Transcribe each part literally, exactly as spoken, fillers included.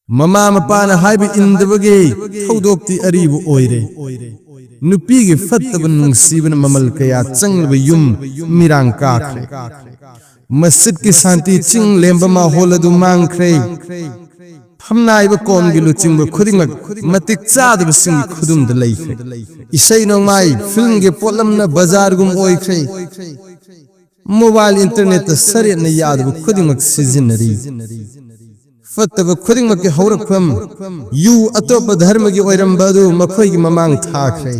ꯃꯃꯥ ꯃꯄꯥꯅ ꯍꯥꯏꯕ ꯏꯟꯗꯕꯒꯤ ꯊꯧꯗꯣꯛꯇꯤ ꯑꯔꯤꯕ ꯑꯣꯏꯔꯦ꯫ ꯅꯨꯄꯤꯒꯤ ꯐꯠꯇꯕ ꯅꯨꯡꯁꯤꯕꯅ ꯃꯃꯜ ꯀꯌꯥ ꯆꯪꯂꯕ ꯌꯨꯝ ꯃꯤꯔꯥꯡ ꯀꯥꯈ꯭ꯔꯦ꯫ ꯃꯁꯖꯤꯗꯀꯤ ꯁꯥꯟꯇꯤ ꯆꯤꯡ ꯂꯦꯝꯕ ꯃꯥꯍꯣꯜ ꯑꯗꯨ ꯃꯥꯡꯈ꯭ꯔꯦ꯫ ꯐꯝꯅꯥꯏꯕ ꯀꯣꯝꯒꯤ ꯂꯨꯆꯤꯡꯕ ꯈꯨꯗꯤꯡꯃꯛ ꯃꯇꯤꯛ ꯆꯥꯗꯕꯁꯤꯡꯒꯤ ꯈꯨꯗꯨꯝꯗ ꯂꯩꯈ꯭ꯔꯦ꯫ ꯏꯁꯩ ꯅꯣꯡꯃꯥꯏ, ꯐꯤꯜꯝꯒꯤ ꯄꯣꯠꯂꯝꯅ ꯕꯖꯥꯔꯒꯨꯝ ꯑꯣꯏꯈ꯭ꯔꯦ꯫ ꯃꯣꯕꯥꯏꯜ ꯏꯟꯇꯔꯅꯦꯠꯇ ꯁꯔꯦꯠꯅ ꯌꯥꯗꯕ ꯈꯨꯗꯤꯡꯃꯛ ꯁꯤꯖꯤꯟꯅꯔꯤ꯫ ꯐꯠꯇꯕ ꯈꯨꯗꯤꯡꯃꯛꯀꯤ ꯍꯧꯔꯛꯐꯝ ꯌꯨ ꯑꯇꯣꯞꯄ ꯙꯔꯃꯒꯤ ꯑꯣꯏꯔꯝꯕ ꯑꯗꯨ ꯃꯈꯣꯏꯒꯤ ꯃꯃꯥꯡ ꯊꯥꯈ꯭ꯔꯦ꯫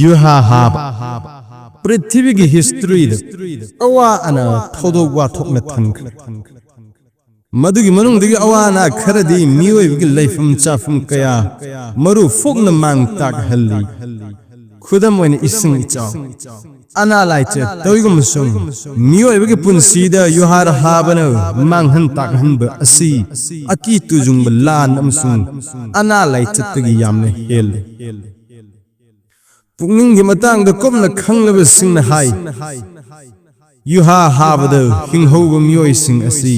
ꯌꯨꯍꯥ ꯍꯥꯕ꯫ ꯄ꯭ꯔꯤꯊꯤꯕꯤꯒꯤ ꯍꯤꯁꯇ꯭ꯔꯤꯗ ꯑꯋꯥ ꯑꯅꯥ ꯊꯧꯗꯣꯛ ꯋꯥꯊꯣꯛꯅ ꯊꯟꯈ꯭ꯔꯦ꯫ ꯃꯗꯨꯒꯤ ꯃꯅꯨꯡꯗꯒꯤ ꯑꯋꯥ ꯑꯅꯥ ꯈꯔꯗꯤ ꯃꯤꯑꯣꯏꯕꯒꯤ ꯂꯩꯐꯝ ꯆꯥꯐꯝ ꯀꯌꯥ ꯃꯔꯨ ꯐꯣꯛꯅ ꯃꯥꯡ ꯇꯥꯛꯍꯜꯂꯤ꯫ ꯈꯨꯗꯝ ꯑꯣꯏꯅ ꯏꯁꯤꯡ ꯏꯆꯥꯎ, ꯑꯅꯥ ꯂꯥꯏꯆꯠ ꯇꯧꯏꯒꯨꯝꯕꯁꯨꯡ ꯃꯤꯑꯣꯏꯕꯒꯤ ꯄꯨꯟꯁꯤꯗ ꯌꯨꯍꯥꯔ ꯍꯥꯕꯅ ꯃꯥꯡꯍꯟ ꯇꯥꯛꯍꯟꯕ ꯑꯁꯤ ꯑꯀꯤ ꯇꯨꯖꯨꯡꯕ ꯂꯥꯟ ꯑꯃꯁꯨꯡ ꯑꯅꯥ ꯂꯥꯏꯆꯠꯇꯒꯤ ꯌꯥꯝꯅ ꯍꯦꯜꯂꯤ꯫ ꯄꯨꯛꯅꯤꯡꯒꯤ ꯃꯇꯥꯡꯗ ꯀꯨꯞꯅ ꯈꯪꯂꯕꯁꯤꯡꯅ ꯍꯥꯏ, ꯌꯨꯍꯥ ꯍꯥꯕꯗ ꯍꯤꯡꯍꯧꯕ ꯃꯤꯑꯣꯏꯁꯤꯡ ꯑꯁꯤ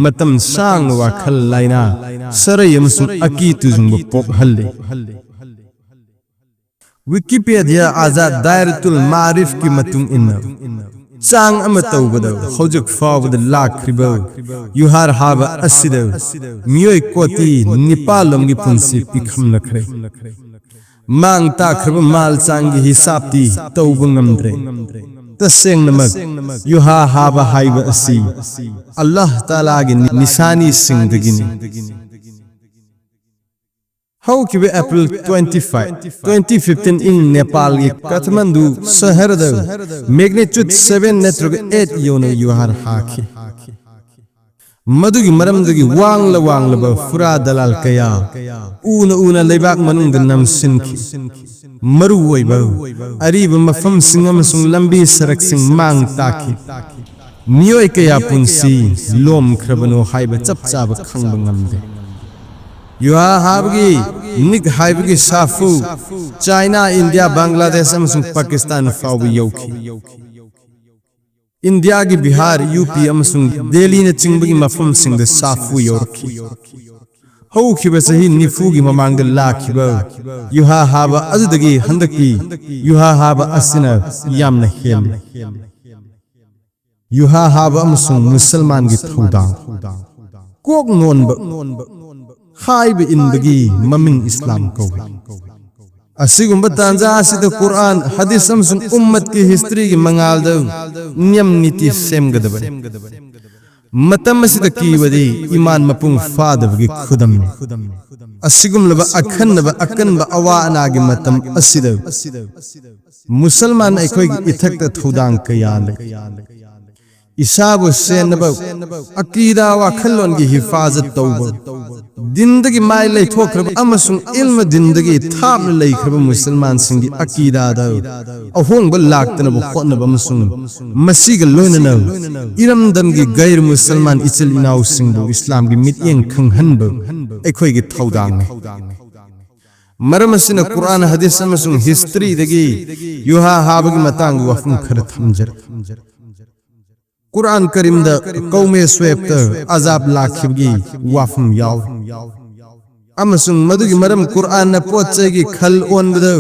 ꯃꯇꯝ ꯁꯥꯡꯅ ꯋꯥꯈꯜ ꯂꯥꯏꯅꯥ, ꯁꯔꯩ ꯑꯃꯁꯨꯡ ꯑꯀꯤ ꯇꯨꯖꯨꯡꯕ ꯄꯣꯛꯍꯜꯂꯤ꯫ ꯋꯤꯀꯤꯄꯦꯗꯤꯌꯥ ꯑꯥꯖꯥꯗ ꯗꯥꯏꯔꯇꯨꯜ ꯃꯥꯔꯤꯐꯀꯤ ꯃꯇꯨꯡ ꯏꯟꯅ, ꯆꯥꯡ ꯑꯃ ꯇꯧꯕꯗ ꯍꯧꯖꯤꯛ ꯐꯥꯎꯕꯗ ꯂꯥꯛꯈ꯭ꯔꯤꯕ ꯌꯨꯍꯥꯔ ꯍꯥꯕ ꯑꯁꯤꯗ ꯃꯤꯑꯣꯏ ꯀꯣꯇꯤ ꯅꯤꯄꯥꯜ ꯂꯣꯝꯒꯤ ꯄꯨꯟꯁꯤ ꯄꯤꯈꯝꯂꯛꯈ꯭ꯔꯦ꯫ ꯃꯥꯡ ꯇꯥꯛꯈ꯭ꯔꯕ ꯃꯥꯜ ꯆꯥꯡꯒꯤ ꯍꯤꯁꯥꯞꯇꯤ ꯇꯧꯕ ꯉꯝꯗ꯭ꯔꯦ꯫ ꯇꯁꯦꯡꯅꯃꯛ, ꯌꯨꯍꯥ ꯍꯥꯕ ꯍꯥꯏꯕ ꯑꯁꯤ ꯑꯜꯂꯥꯍ ꯇꯥꯂꯥꯒꯤ ꯅꯤꯁꯥꯅꯤꯁꯤꯡꯗꯒꯤꯅꯤ꯫ ꯍꯧꯈꯤꯕ April twenty five, twenty fifteen ꯏꯪ ꯅꯦꯄꯥꯜꯒꯤ ꯀꯥꯊꯃꯟꯗꯨ ꯁꯍꯔꯗ magnitude seven ꯅꯠꯇ꯭ꯔꯒ eight ꯌꯧꯅ ꯌꯨꯍꯥꯔ ꯍꯥꯈꯤ꯫ ꯃꯗꯨꯒꯤ ꯃꯔꯝꯗꯒꯤ ꯋꯥꯡꯂ ꯋꯥꯡꯂꯕ ꯐꯨꯔꯥ ꯗꯂꯥꯜ ꯀꯌꯥ ꯎꯅ ꯎꯅ ꯂꯩꯕꯥꯛ ꯃꯅꯨꯡꯗ ꯅꯝꯁꯤꯟꯈꯤ꯫ ꯃꯔꯨ ꯑꯣꯏꯕ ꯑꯔꯤꯕ ꯃꯐꯝꯁꯤꯡ ꯑꯃꯁꯨꯡ ꯂꯝꯕꯤ ꯁꯔꯛꯁꯤꯡ ꯃꯥꯡ ꯇꯥꯛꯈꯤ꯫ ꯃꯤꯑꯣꯏ ꯀꯌꯥ ꯄꯨꯟꯁꯤ ꯂꯣꯝꯈ꯭ꯔꯕꯅꯣ ꯍꯥꯏꯕ ꯆꯞ ꯆꯥꯕ ꯈꯪꯕ ꯉꯝꯗꯦ꯫ ꯌꯨꯍꯥ ꯍꯥꯕꯒꯤ ꯅꯤꯛ ꯍꯥꯏꯕꯒꯤ ꯁꯥꯐꯨ ꯆꯥꯏꯅꯥ, ꯏꯟꯗꯤꯌꯥ, ꯕꯪꯒ꯭ꯂꯥꯗꯦꯁ ꯑꯃꯁꯨꯡ ꯄꯥꯀꯤꯁꯇꯥꯟ ꯐꯥꯎꯕ ꯌꯧꯈꯤ꯫ ꯏꯟꯗꯤꯌꯥꯒꯤ ꯕꯤꯍꯥꯔ, ꯌꯨ ꯄꯤ ꯑꯃꯁꯨꯡ ꯗꯦꯜꯂꯤꯅꯆꯤꯡꯕꯒꯤ ꯃꯐꯝꯁꯤꯡꯗ ꯁꯥꯐꯨ ꯌꯧꯔꯛꯈꯤ꯫ ꯍꯧꯈꯤꯕ ꯆꯍꯤ ꯅꯤꯐꯨꯒꯤ ꯃꯃꯥꯡꯗ ꯂꯥꯛꯈꯤꯕ ꯌꯨꯍꯥ ꯍꯥꯕ ꯑꯗꯨꯗꯒꯤ ꯍꯟꯗꯛꯀꯤ ꯌꯨꯍꯥ ꯍꯥꯕ ꯑꯁꯤꯅ ꯌꯥꯝꯅ ꯍꯦꯜꯂꯤ꯫ ꯌꯨꯍꯥ ꯍꯥꯕ ꯑꯃꯁꯨꯡ ꯃꯨꯁꯜꯃꯥꯟꯒꯤ ꯊꯧꯗꯥꯡ꯫ ꯀꯣꯛ ꯅꯣꯟꯕ ꯍꯥꯏꯕ ꯏꯟꯕꯒꯤ ꯃꯃꯤꯡ ꯏꯁꯂꯥꯝ ꯀꯧꯏ꯫ ꯑꯁꯤꯒꯨꯝꯕ ꯇꯥꯟꯖꯥ ꯑꯁꯤꯗ ꯀꯨꯔꯑꯥꯟ, ꯍꯗꯤꯁ ꯑꯃꯁꯨꯡ ꯎꯝꯃꯠꯀꯤ ꯍꯤꯁꯇ꯭ꯔꯤꯒꯤ ꯃꯉꯥꯜꯗ ꯅꯤꯌꯝ ꯅꯤꯇꯤ ꯁꯦꯝꯒꯗꯕꯅꯤ꯫ ꯃꯇꯝ ꯑꯁꯤꯗ ꯀꯤꯕꯗꯤ ꯏꯃꯥꯟ ꯃꯄꯨꯡ ꯐꯥꯗꯕꯒꯤ ꯈꯨꯗꯝꯅꯤ꯫ ꯑꯁꯤꯒꯨꯝꯂꯕ ꯑꯈꯟꯅꯕ ꯑꯀꯟꯕ ꯑꯋꯥ ꯑꯅꯥꯒꯤ ꯃꯇꯝ ꯑꯁꯤꯗ ꯃꯨꯁꯜꯃꯥꯟ ꯑꯩꯈꯣꯏꯒꯤ ꯏꯊꯛꯇ ꯊꯧꯗꯥꯡ ꯀꯌꯥ ꯂꯩ꯫ ꯏꯁꯥꯕꯨ ꯁꯦꯟꯅꯕ, ꯑꯀꯤꯗꯥ ꯋꯥꯈꯜꯂꯣꯟꯒꯤ ꯍꯤꯐꯥꯖꯠ ꯇꯧꯕ, ꯗꯤꯟꯗꯒꯤ ꯃꯥꯏ ꯂꯩꯊꯣꯛꯈ꯭ꯔꯕ ꯑꯃꯁꯨꯡ ꯏꯜꯃ ꯗꯤꯟꯗꯒꯤ ꯊꯥꯞꯅ ꯂꯩꯈ꯭ꯔꯕ ꯃꯨꯁꯜꯃꯥꯟꯁꯤꯡꯒꯤ ꯑꯀꯤꯗꯥꯗ ꯑꯍꯣꯡꯕ ꯂꯥꯛꯇꯅꯕ ꯍꯣꯠꯅꯕ ꯑꯃꯁꯨꯡ ꯃꯁꯤꯒ ꯂꯣꯏꯅꯅ ꯏꯔꯝꯗꯝꯒꯤ ꯒꯩꯔ ꯃꯨꯁꯜꯃꯥꯟ ꯏꯆꯤꯜ ꯏꯅꯥꯎꯁꯤꯡꯕꯨ ꯏꯁꯂꯥꯝꯒꯤ ꯃꯤꯠꯌꯦꯡ ꯈꯪꯍꯟꯕ ꯑꯩꯈꯣꯏꯒꯤ ꯊꯧꯗꯥꯡꯅꯤ꯫ ꯃꯔꯝ ꯑꯁꯤꯅ ꯀꯨꯔꯑꯥꯟ, ꯍꯗꯤꯁ ꯑꯃꯁꯨꯡ ꯍꯤꯁꯇ꯭ꯔꯤꯗꯒꯤ ꯌꯨꯍꯥ ꯍꯥꯕꯒꯤ ꯃꯇꯥꯡꯗ ꯋꯥꯐꯝ ꯈꯔ ꯊꯝꯖꯔꯤ꯫ ꯀꯨꯔꯑꯥꯟ ꯀꯔꯤꯝꯗ ꯀꯧꯃꯦ ꯁꯨꯑꯦꯕꯇ ꯑꯖꯥꯕ ꯂꯥꯛꯈꯤꯕꯒꯤ ꯋꯥꯐꯝ ꯌꯥꯎꯔꯤ꯫ ꯑꯃꯁꯨꯡ ꯃꯗꯨꯒꯤ ꯃꯔꯝ ꯀꯨꯔꯑꯥꯟꯅ ꯄꯣꯠ ꯆꯩꯒꯤ ꯈꯜ ꯑꯣꯟꯕꯗ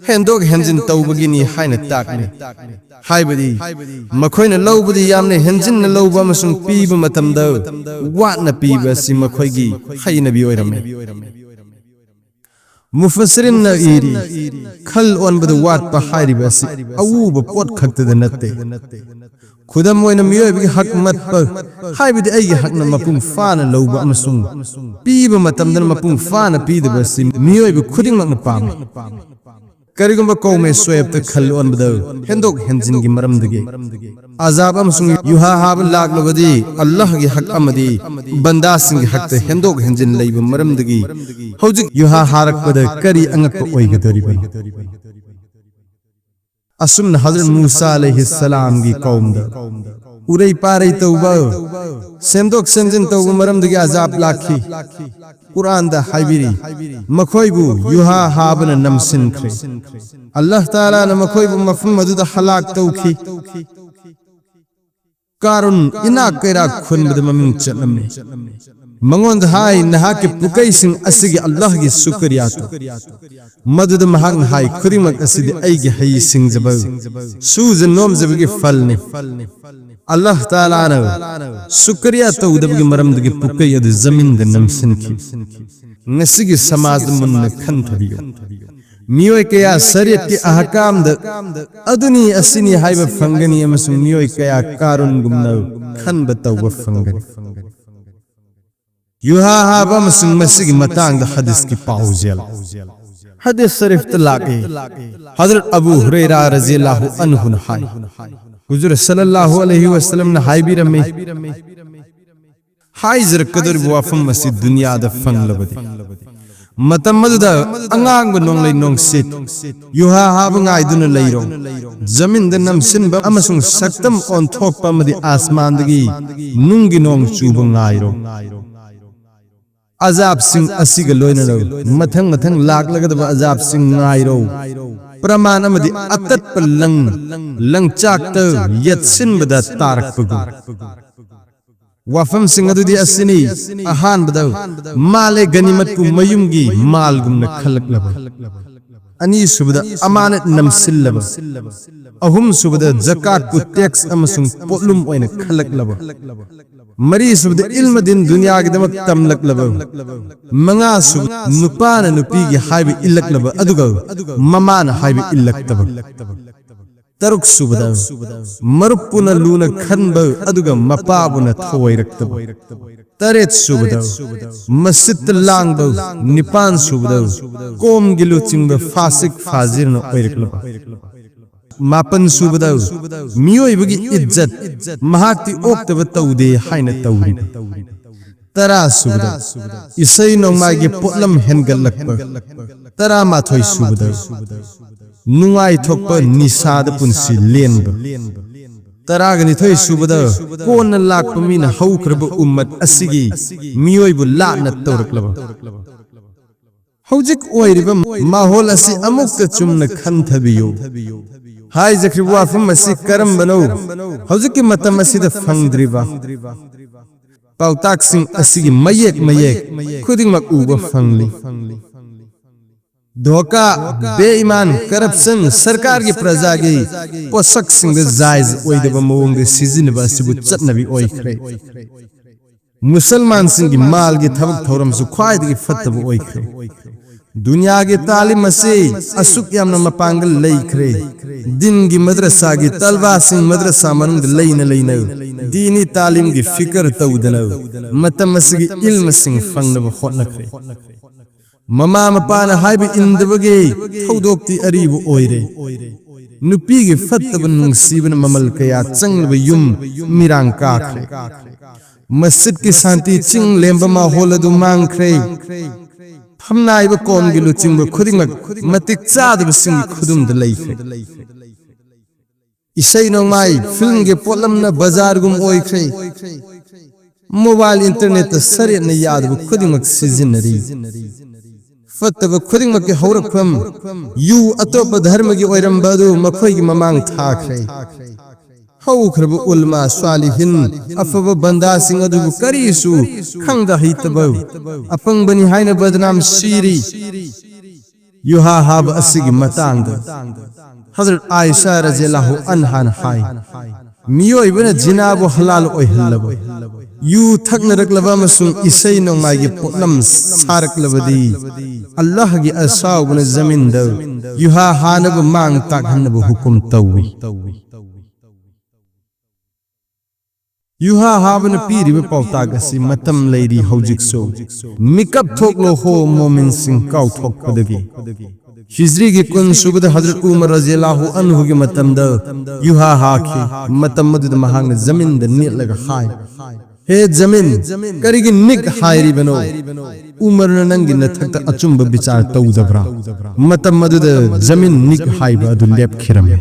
ꯍꯦꯟꯗꯣꯛ ꯍꯦꯟꯖꯤꯟ ꯇꯧꯕꯒꯤꯅꯤ ꯍꯥꯏꯅ ꯇꯥꯛꯂꯤ꯫ ꯍꯥꯏꯕꯗꯤ ꯃꯈꯣꯏꯅ ꯂꯧꯕꯗꯤ ꯌꯥꯝꯅ ꯍꯦꯟꯖꯤꯟꯅ ꯂꯧꯕ ꯑꯃꯁꯨꯡ ꯄꯤꯕ ꯃꯇꯝꯗ ꯋꯥꯠꯅ ꯄꯤꯕ ꯑꯁꯤ ꯃꯈꯣꯏꯒꯤ ꯍꯩꯅꯕꯤ ꯑꯣꯏꯔꯝꯃꯤ꯫ ꯃꯨꯐꯁꯤꯔꯤꯟꯅ ꯏꯔꯤ, ꯈꯜ ꯑꯣꯟꯕꯗ ꯋꯥꯠꯄ ꯍꯥꯏꯔꯤꯕ ꯑꯁꯤ ꯑꯎꯕ ꯄꯣꯠ ꯈꯛꯇꯗ ꯅꯠꯇꯦ꯫ ꯈꯨꯗꯝ ꯑꯣꯏꯅ ꯃꯤꯑꯣꯏꯕꯒꯤ ꯍꯛ ꯃꯠꯄ, ꯍꯥꯏꯕꯗꯤ ꯑꯩꯒꯤ ꯍꯛꯅ ꯃꯄꯨꯡ ꯐꯥꯅ ꯂꯧꯕ ꯑꯃꯁꯨꯡ ꯄꯤꯕ ꯃꯇꯝꯗꯅ ꯃꯄꯨꯡ ꯐꯥꯅ ꯄꯤꯗꯕ ꯑꯁꯤ ꯃꯤꯑꯣꯏꯕ ꯈꯨꯗꯤꯡꯃꯛꯅ ꯄꯥꯝꯃꯤ꯫ ꯀꯔꯤꯒꯨꯝꯕ ꯀꯧꯃꯦ ꯁꯣꯌꯦꯕꯇ ꯈꯜ ꯑꯣꯟꯕꯗ ꯍꯦꯟꯗꯣꯛ ꯍꯦꯟꯖꯤꯟꯒꯤ ꯃꯔꯝꯗꯒꯤ ꯑꯖꯥꯕ ꯑꯃꯁꯨꯡ ꯌꯨꯍꯥ ꯍꯥꯕ ꯂꯥꯛꯂꯕꯗꯤ ꯑꯜꯂꯥꯍꯒꯤ ꯍꯛ ꯑꯃꯗꯤ ꯕꯟꯗꯥꯁꯤꯡꯒꯤ ꯍꯛꯇ ꯍꯦꯟꯗꯣꯛ ꯍꯦꯟꯖꯤꯟ ꯂꯩꯕ ꯃꯔꯝꯗꯒꯤ ꯍꯧꯖꯤꯛ ꯌꯨꯍꯥ ꯍꯥꯔꯛꯄꯗ ꯀꯔꯤ ꯑꯉꯛꯄ ꯑꯣꯏꯒꯗꯧꯔꯤꯕꯅꯣ? ꯑꯁꯨꯝꯅ ꯍꯖꯔꯠ ꯃꯨꯁꯥ ꯑꯂꯩꯍꯤ ꯁꯂꯥꯝꯒꯤ ꯀꯧꯝꯗ ꯎꯔꯩ ꯄꯥꯔꯩ ꯇꯧꯕ, ꯁꯦꯝꯗꯣꯛ ꯁꯦꯝꯖꯤꯟ ꯇꯧꯕ ꯃꯔꯝꯗꯒꯤ ꯑꯖꯥꯕ ꯂꯥꯛꯈꯤ꯫ ꯀꯨꯔꯥꯟꯗ ꯍꯥꯏꯕꯤꯔꯤ, ꯃꯈꯣꯏꯕꯨ ꯌꯨꯍꯥ ꯍꯥꯕꯅ ꯅꯝꯁꯤꯟꯈ꯭ꯔꯦ꯫ ꯑꯜꯂꯥꯍ ꯇꯥꯂꯥꯅ ꯃꯈꯣꯏꯕꯨ ꯃꯐꯝ ꯑꯗꯨꯗ ꯍꯂꯥꯛ ꯇꯧꯈꯤ꯫ ꯀꯥꯔꯨꯟ ꯏꯅꯥꯛ ꯀꯩꯔꯥꯛ ꯈꯨꯟꯕꯗ ꯃꯃꯤꯡ ꯆꯠꯂꯝꯃꯤ꯫ ꯃꯉꯣꯟꯗ ꯍꯥꯏ, "ꯅꯍꯥꯛꯀꯤ ꯄꯨꯀꯩꯁꯤꯡ ꯑꯁꯤꯒꯤ ꯑꯜꯂꯥꯍꯒꯤ ꯁꯨꯀ꯭ꯔꯤꯌꯥ ꯇꯧ꯫" ꯃꯗꯨꯗ ꯃꯍꯥꯛꯅ ꯍꯥꯏ, "ꯈꯨꯗꯤꯡꯃꯛ ꯑꯁꯤꯗꯤ ꯑꯩꯒꯤ ꯍꯩ ꯁꯤꯡꯖꯕ, ꯁꯨꯖ ꯅꯣꯝꯖꯕꯒꯤ ꯐꯜꯅꯤ꯫" ꯑꯜꯂꯥꯍ ꯇꯥꯂꯥꯅ ꯁꯨꯀ꯭ꯔꯤꯌꯥ ꯇꯧꯗꯕꯒꯤ ꯃꯔꯝꯗꯒꯤ ꯄꯨꯀꯩ ꯑꯗꯨ ꯖꯃꯤꯟꯗ ꯅꯝꯁꯤꯟꯈꯤ꯫ ꯉꯁꯤꯒꯤ ꯁꯃꯥꯖꯗ ꯃꯨꯟꯅ ꯈꯟꯊꯕꯤꯌꯨ꯫ ꯃꯤꯑꯣꯏ ꯀꯌꯥ ꯁꯔꯤꯌꯠꯀꯤ ꯑꯍꯀꯥꯝꯗ ꯑꯗꯨꯅꯤ ꯑꯁꯤꯅꯤ ꯍꯥꯏꯕ ꯐꯪꯒꯅꯤ, ꯑꯃꯁꯨꯡ ꯃꯤꯑꯣꯏ ꯀꯌꯥ ꯀꯥꯔꯨꯟꯒꯨꯝꯅ ꯈꯟꯕ ꯇꯧꯕ ꯐꯪꯒꯅꯤ꯫ ꯌꯨꯍꯥ ꯍꯥꯕ ꯑꯃꯁꯨꯡ ꯃꯁꯤꯒꯤ ꯃꯇꯥꯡꯗ ꯍꯗꯤꯁꯀꯤ ꯄꯥꯎꯖꯦꯜ꯫ ꯍꯗꯤꯁ ꯁꯔꯤꯐꯇ ꯂꯥꯛꯏ, ꯍꯖꯔꯠ ꯑꯕꯨ ꯍꯨꯔꯩꯔꯥ ꯔꯖꯤꯌꯜꯂꯥꯍꯨ ꯑꯟꯍꯨꯅ ꯍꯥꯏ, ꯍꯨꯖꯨꯔ ꯁꯜꯂꯜꯂꯥꯍꯨ ꯑꯂꯩꯍꯤ ꯋꯁꯜꯂꯝꯅ ꯍꯥꯏꯕꯤꯔꯝꯃꯤ, ꯍꯥꯏꯖꯔꯛꯀꯗꯧꯔꯤꯕ ꯋꯥꯐꯝ ꯑꯁꯤ ꯗꯨꯅꯤꯌꯥꯗ ꯐꯪꯂꯕꯗꯤ, ꯃꯇꯝ ꯑꯗꯨꯗ ꯑꯉꯥꯡꯕ ꯅꯣꯡꯂꯩ ꯅꯣꯡꯁꯤꯠ, ꯌꯨꯍꯥ ꯍꯥꯕ ꯉꯥꯏꯗꯨꯅ ꯂꯩꯔꯣ꯫ ꯖꯃꯤꯟꯗ ꯅꯝꯁꯤꯟꯕ ꯑꯃꯁꯨꯡ ꯁꯛꯇꯝ ꯑꯣꯟꯊꯣꯛꯄ ꯑꯃꯗꯤ ꯑꯥꯁꯃꯥꯟꯗꯒꯤ ꯅꯨꯡꯒꯤ ꯅꯣꯡ ꯆꯨꯕ ꯉꯥꯏꯔꯣ꯫ ꯑꯖꯥꯕꯁꯤꯡ ꯑꯁꯤꯒ ꯂꯣꯏꯅꯅ ꯃꯊꯪ ꯃꯊꯪ ꯂꯥꯛꯂꯒꯗꯕ ꯑꯖꯥꯕꯁꯤꯡ ꯉꯥꯏꯔꯣ꯫ ꯄ꯭ꯔꯃꯥꯟ ꯑꯃꯗꯤ ꯑꯇꯠꯄ ꯂꯪ, ꯂꯪꯆꯥꯛꯇ ꯌꯦꯠꯁꯤꯟꯕꯗ ꯇꯥꯔꯛꯄꯒꯨꯝ꯫ ꯋꯥꯐꯝꯁꯤꯡ ꯑꯗꯨꯗꯤ ꯑꯁꯤꯅꯤ: ꯑꯍꯥꯟꯕꯗ, ꯃꯥꯜ-ꯏ-ꯒꯅꯤꯃꯠꯄꯨ ꯃꯌꯨꯝꯒꯤ ꯃꯥꯜꯒꯨꯝꯅ ꯈꯜꯂꯛꯂꯕ꯫ ꯑꯅꯤꯁꯨꯕꯗ, ꯑꯃꯥꯅꯠ ꯅꯝꯁꯤꯜꯂꯕ꯫ ꯑꯍꯨꯝꯁꯨꯕꯗ, ꯖꯀꯥꯠꯄꯨ ꯇꯦꯛꯁ ꯑꯃꯁꯨꯡ ꯄꯣꯠꯂꯨꯝ ꯑꯣꯏꯅ ꯈꯜꯂꯛꯂꯕ꯫ ꯃꯔꯤꯁꯨꯕꯗ, ꯏꯜꯃ ꯗꯤꯟ ꯗꯨꯅꯤꯌꯥꯒꯤꯗꯃꯛ ꯇꯝꯂꯛꯂꯕ꯫ ꯃꯉꯥꯁꯨꯕ, ꯅꯨꯄꯥꯅ ꯅꯨꯄꯤꯒꯤ ꯍꯥꯏꯕ ꯏꯜꯂꯛꯂꯕ, ꯑꯗꯨꯒ ꯃꯃꯥꯅ ꯍꯥꯏꯕ ꯏꯜꯂꯛꯇꯕ꯫ ꯇꯔꯨꯛꯁꯨꯕꯗ, ꯃꯔꯨꯞꯄꯨꯅ ꯂꯨꯅ ꯈꯟꯕ, ꯑꯗꯨꯒ ꯃꯄꯥꯕꯨꯅ ꯊꯧꯑꯣꯏꯔꯛꯇꯕ꯫ ꯇꯔꯦꯠꯁꯨꯕꯗ, ꯃꯁꯤꯠꯇ ꯂꯥꯡꯕ꯫ ꯅꯤꯄꯥꯟꯁꯨꯕꯗ, ꯀꯣꯝꯒꯤ ꯂꯨꯆꯤꯡꯕ ꯐꯥꯁꯤꯛ ꯐꯥꯖꯤꯔꯅ ꯑꯣꯏꯔꯛꯂꯕ꯫ ꯃꯥꯄꯟꯁꯨꯕꯗ, ꯃꯤꯑꯣꯏꯕꯒꯤ ꯏꯖꯠ, ꯃꯍꯥꯛꯇꯤ ꯑꯣꯛꯇꯕ ꯇꯧꯗꯦ ꯍꯥꯏꯅ ꯇꯧꯔꯤꯕ꯫ ꯇꯔꯥꯁꯨꯕꯗ, ꯏꯁꯩ ꯅꯣꯡꯃꯥꯏꯒꯤ ꯄꯣꯠꯂꯝ ꯍꯦꯟꯒꯠꯂꯛꯄ꯫ ꯇꯔꯥꯃꯥꯊꯣꯏꯁꯨꯕꯗ, ꯅꯨꯡꯉꯥꯏꯊꯣꯛꯄ ꯅꯤꯁꯥꯗ ꯄꯨꯟꯁꯤ ꯂꯦꯟꯕ꯫ ꯇꯔꯥꯒ ꯅꯤꯊꯣꯏꯁꯨꯕꯗ, ꯀꯣꯟꯅ ꯂꯥꯛꯄ ꯃꯤꯅ ꯍꯧꯈ꯭ꯔꯕ ꯎꯝꯃꯠ ꯑꯁꯤꯒꯤ ꯃꯤꯑꯣꯏꯕꯨ ꯂꯥꯠꯅ ꯇꯧꯔꯛꯂꯕ꯫ ꯍꯧꯖꯤꯛ ꯑꯣꯏꯔꯤꯕ ꯃꯥꯍꯣꯜ ꯑꯁꯤ ꯑꯃꯨꯛꯇ ꯆꯨꯝꯅ ꯈꯟꯊꯕꯤꯌꯨ꯫ ꯍꯥꯏꯖꯈ꯭ꯔꯤꯕ ꯋꯥꯐꯝ ꯑꯁꯤ ꯀꯔꯝꯕꯅꯣ? ꯍꯧꯖꯤꯛꯀꯤ ꯃꯇꯝ ꯑꯁꯤꯗ ꯐꯪꯗ꯭ꯔꯤꯕ ꯄꯥꯎꯇꯥꯛꯁꯤꯡ ꯑꯁꯤꯒꯤ ꯃꯌꯦꯛ ꯃꯌꯦꯛ ꯈꯨꯗꯤꯡꯃꯛ ꯎꯕ ꯐꯪꯂꯤ꯫ ꯙꯣꯀꯥ, ꯕꯦꯏꯃꯥꯟ, ꯀꯔꯞꯁꯟ, ꯁꯔꯀꯥꯔꯒꯤ ꯄ꯭ꯔꯖꯥꯒꯤ ꯄꯣꯠꯁꯛꯁꯤꯡꯗ ꯖꯥꯏꯖ ꯑꯣꯏꯗꯕ ꯃꯑꯣꯡꯗ ꯁꯤꯖꯤꯟꯅꯕ ꯑꯁꯤꯕꯨ ꯆꯠꯅꯕꯤ ꯑꯣꯏꯈ꯭ꯔꯦ꯫ ꯃꯨꯁꯜꯃꯥꯟꯁꯤꯡꯒꯤ ꯃꯥꯜꯒꯤ ꯊꯕꯛ ꯊꯧꯔꯝꯁꯨ ꯈ꯭ꯋꯥꯏꯗꯒꯤ ꯐꯠꯇꯕ ꯑꯣꯏꯈ꯭ꯔꯦ꯫ ꯗꯨꯅꯤꯌꯥꯒꯤ ꯇꯥꯂꯤꯝ ꯑꯁꯤ ꯑꯁꯨꯛ ꯌꯥꯝꯅ ꯃꯄꯥꯡꯒꯜ ꯂꯩꯈ꯭ꯔꯦ꯫ ꯗꯤꯟꯒꯤ ꯃꯗ꯭ꯔꯁꯥꯒꯤ ꯇꯜꯕꯥꯁꯤꯡ ꯃꯗ꯭ꯔꯁꯥ ꯃꯅꯨꯡꯗ ꯂꯩꯅ ꯂꯩꯅ ꯗꯤꯅꯤ ꯇꯥꯂꯤꯝꯒꯤ ꯐꯤꯀꯔ ꯇꯧꯗꯅ ꯃꯇꯝ ꯑꯁꯤꯒꯤ ꯏꯜꯃꯁꯤꯡ ꯐꯪꯅꯕ ꯍꯣꯠꯅꯈ꯭ꯔꯦ꯫ ꯃꯃꯥ ꯃꯄꯥꯅ ꯍꯥꯏꯕ ꯏꯟꯗꯕꯒꯤ ꯊꯧꯗꯣꯛꯇꯤ ꯑꯔꯤꯕ ꯑꯣꯏꯔꯦ꯫ ꯅꯨꯄꯤꯒꯤ ꯐꯠꯇꯕ ꯅꯨꯡꯁꯤꯕꯅ ꯃꯃꯜ ꯀꯌꯥ ꯆꯪꯂꯕ ꯌꯨꯝ ꯃꯤꯔꯥꯡ ꯀꯥꯈ꯭ꯔꯦ꯫ ꯃꯁꯖꯤꯗꯀꯤ ꯁꯥꯟꯇꯤ ꯆꯤꯡ ꯂꯦꯝꯕ ꯃꯥꯍꯣꯜ ꯑꯗꯨ ꯃꯥꯡꯈ꯭ꯔꯦ꯫ ꯐꯝꯅꯥꯏꯕ ꯀꯣꯝꯒꯤ ꯂꯨꯆꯤꯡꯕ ꯈꯨꯗꯤꯡꯃꯛ ꯃꯇꯤꯛ ꯆꯥꯗꯕꯁꯤꯡꯒꯤ ꯈꯨꯗꯨꯝꯗ ꯂꯩꯈ꯭ꯔꯦ꯫ ꯏꯁꯩ ꯅꯣꯡꯃꯥꯏ, ꯐꯤꯜꯝꯒꯤ ꯄꯣꯠꯂꯝꯅ ꯕꯖꯥꯔꯒꯨꯝ ꯑꯣꯏꯈ꯭ꯔꯦ꯫ ꯃꯣꯕꯥꯏꯜ ꯏꯟꯇꯔꯅꯦꯠꯇ ꯁꯔꯦꯠꯅ ꯌꯥꯗꯕ ꯈꯨꯗꯤꯡꯃꯛ ꯁꯤꯖꯤꯟꯅꯔꯤ꯫ ꯐꯠꯇꯕ ꯈꯨꯗꯤꯡꯃꯛꯀꯤ ꯍꯧꯔꯛꯐꯝ ꯌꯨ ꯑꯇꯣꯞꯄ ꯙꯔꯃꯒꯤ ꯑꯣꯏꯔꯝꯕ ꯑꯗꯨ ꯃꯈꯣꯏꯒꯤ ꯃꯃꯥꯡ ꯊꯥꯈ꯭ꯔꯦ꯫ ꯍꯧꯈ꯭ꯔꯕ ꯎꯂꯃꯥ ꯁ꯭ꯋꯥꯂꯤꯍꯤꯟ, ꯑꯐꯕ ꯕꯟꯗꯥꯁꯤꯡ ꯑꯗꯨꯕꯨ ꯀꯔꯤꯁꯨ ꯈꯪꯗ ꯍꯩꯇꯕ ꯑꯄꯪꯕꯅꯤ ꯍꯥꯏꯅ ꯕꯗꯅꯥꯝ ꯁꯤꯔꯤ꯫ ꯌꯨꯍꯥ ꯍꯥꯕ ꯑꯁꯤꯒꯤ ꯃꯇꯥꯡꯗ ꯍꯖꯔꯠ ꯑꯥꯏꯁꯥ ꯔꯖꯤꯌꯜꯂꯥꯍꯨ ꯑꯟꯍꯥꯅ ꯍꯥꯏ, ꯃꯤꯑꯣꯏꯕꯅ ꯖꯤꯅꯥꯕꯨ ꯍꯂꯥꯜ ꯑꯣꯏꯍꯜꯂꯕ, ꯌꯨ ꯊꯛꯅꯔꯛꯂꯕ ꯑꯃꯁꯨꯡ ꯏꯁꯩ ꯅꯣꯡꯃꯥꯏꯒꯤ ꯄꯣꯠꯂꯝ ꯁꯥꯔꯛꯂꯕꯗꯤ, ꯑꯜꯂꯥꯍꯒꯤ ꯑꯁꯥꯎꯕꯅ ꯖꯃꯤꯟꯗ ꯌꯨꯍꯥ ꯍꯥꯅꯕ ꯃꯥꯡ ꯇꯥꯛꯍꯟꯅꯕ ꯍꯨꯀꯨꯝ ꯇꯧꯏ꯫ ꯌꯨꯍꯥ ꯍꯥꯕꯅ ꯄꯤꯔꯤꯕ ꯄꯥꯎꯇꯥꯛ ꯑꯁꯤ ꯃꯇꯝ ꯂꯩꯔꯤ ꯍꯧꯖꯤꯛꯁꯨ꯫ ꯃꯤꯀꯞ ꯊꯣꯛꯂꯣ ꯍꯣ ꯃꯣꯃꯤꯟꯁꯤꯡ ꯀꯥꯎꯊꯣꯛꯄꯗꯒꯤ꯫ ꯍꯤꯖ꯭ꯔꯤꯒꯤ ꯀꯨꯟ ꯁꯨꯕꯗ ꯍꯖꯔꯠ ꯎꯃꯔ ꯔꯖꯤꯌꯜꯂꯥꯍꯨ ꯑꯟꯍꯨꯒꯤ ꯃꯇꯝꯗ ꯌꯨꯍꯥ ꯍꯥꯈꯤ꯫ ꯃꯇꯝ ꯑꯗꯨꯗ ꯃꯍꯥꯛꯅ ꯖꯃꯤꯟꯗ ꯅꯦꯠꯂꯒ ꯍꯥꯏ, "ꯍꯦ ꯖꯃꯤꯟ, ꯀꯔꯤꯒꯤ ꯅꯤꯛ ꯍꯥꯏꯔꯤꯕꯅꯣ? ꯎꯃꯔꯅ ꯅꯪꯒꯤ ꯅꯊꯛꯇ ꯑꯆꯨꯝꯕ ꯕꯤꯆꯥꯔ ꯇꯧꯗꯕ꯭ꯔꯥ?" ꯃꯇꯝ ꯑꯗꯨꯗ ꯖꯃꯤꯟ ꯅꯤꯛ ꯍꯥꯏꯕ ꯑꯗꯨ ꯂꯦꯞꯈꯤꯔꯝꯃꯤ꯫